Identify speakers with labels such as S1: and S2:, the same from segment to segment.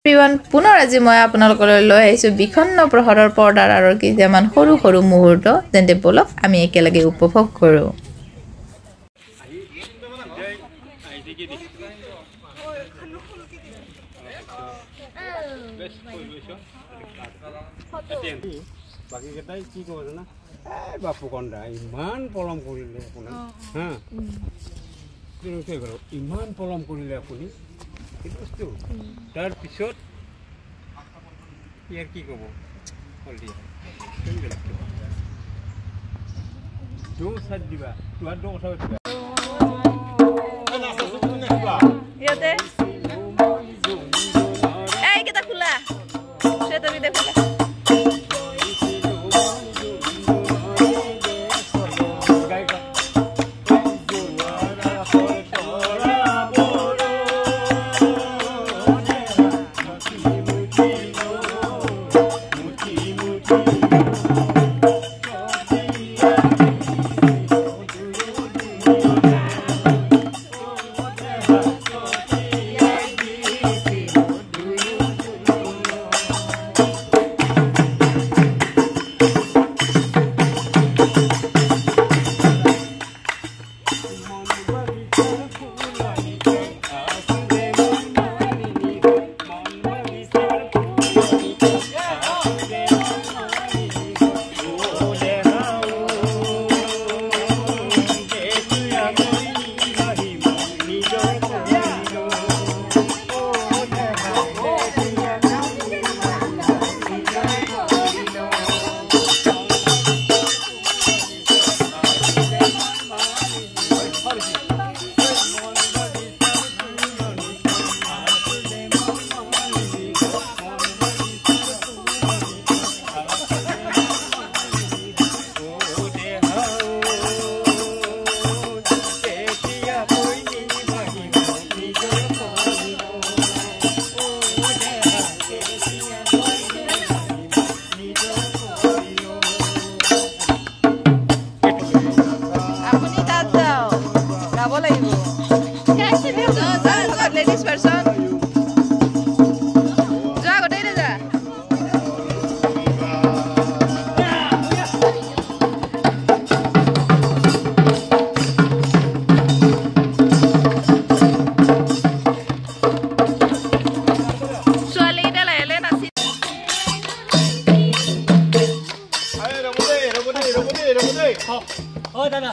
S1: Everyone, পুনৰ আজি মই আপোনালোকলৈ লৈ আহিছোঁ বিষণ্ণ প্ৰহৰৰ পৰ্দাৰ আঁৰৰ কেইটামান সৰু সৰু মুহূৰ্ত। তেন্তে ব'লক, আমি একেলগে উপভোগ কৰোঁ।
S2: বাকীকেইটাই কি ক'ব জানা? এই বাপুকণ দা, ইমান পলম কৰিলে আপুনি। হা, ইমান পলম কৰিলে আপুনি, সেইটো বস্তু। তাৰপিছত ইয়াৰ কি ক'ব? দিয়া, বেলেগ কিবা চাই দিবা, তোমাৰ কথা পাতিবা।
S1: ইয়াতে এইকেইটা খোলা, চুৱেটাৰকেইটা খোলা। আপুনি তাত যাওক, যাব লাগিব। লেডিজ পাৰ্চন যোৱা, গোটেই যা। ছোৱালীকেইটা লাহে লাহে নাচি।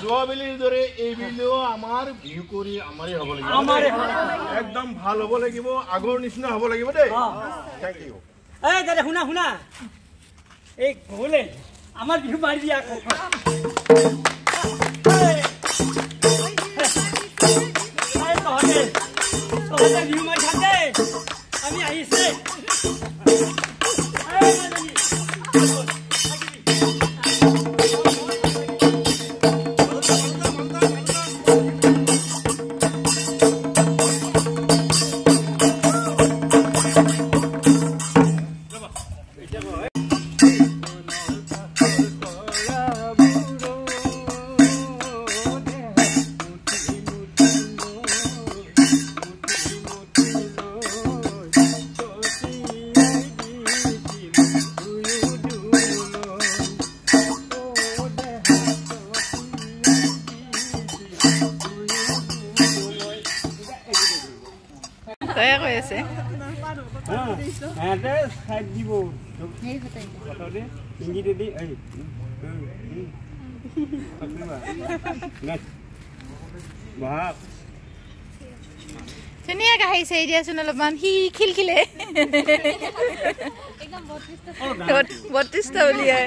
S3: যোৱাবেলিৰ দৰে এইবেলিও আমাৰ বিহু কৰি আমাৰে হ'ব লাগিব, একদম ভাল হ'ব লাগিব, আগৰ নিচিনা হ'ব লাগিব দেই। Thank U.
S4: এই দাদা, শুনা শুনা, এই গ'লে আমাৰ বিহু মাৰি দিয়া আকৌ। তহঁতে তহঁতে বিহু মাৰি থাক দেই, আমি আহিছে।
S1: তয়ে কৈ আছে।
S2: সিহঁতে চাইড দিব, প্ৰথমতে ইংগিত দি। এই বহাগ
S1: ধুনীয়াকে আহিছে দিয়াচোন, অলপমান সি খিলখিলে 32টা উলিয়াই।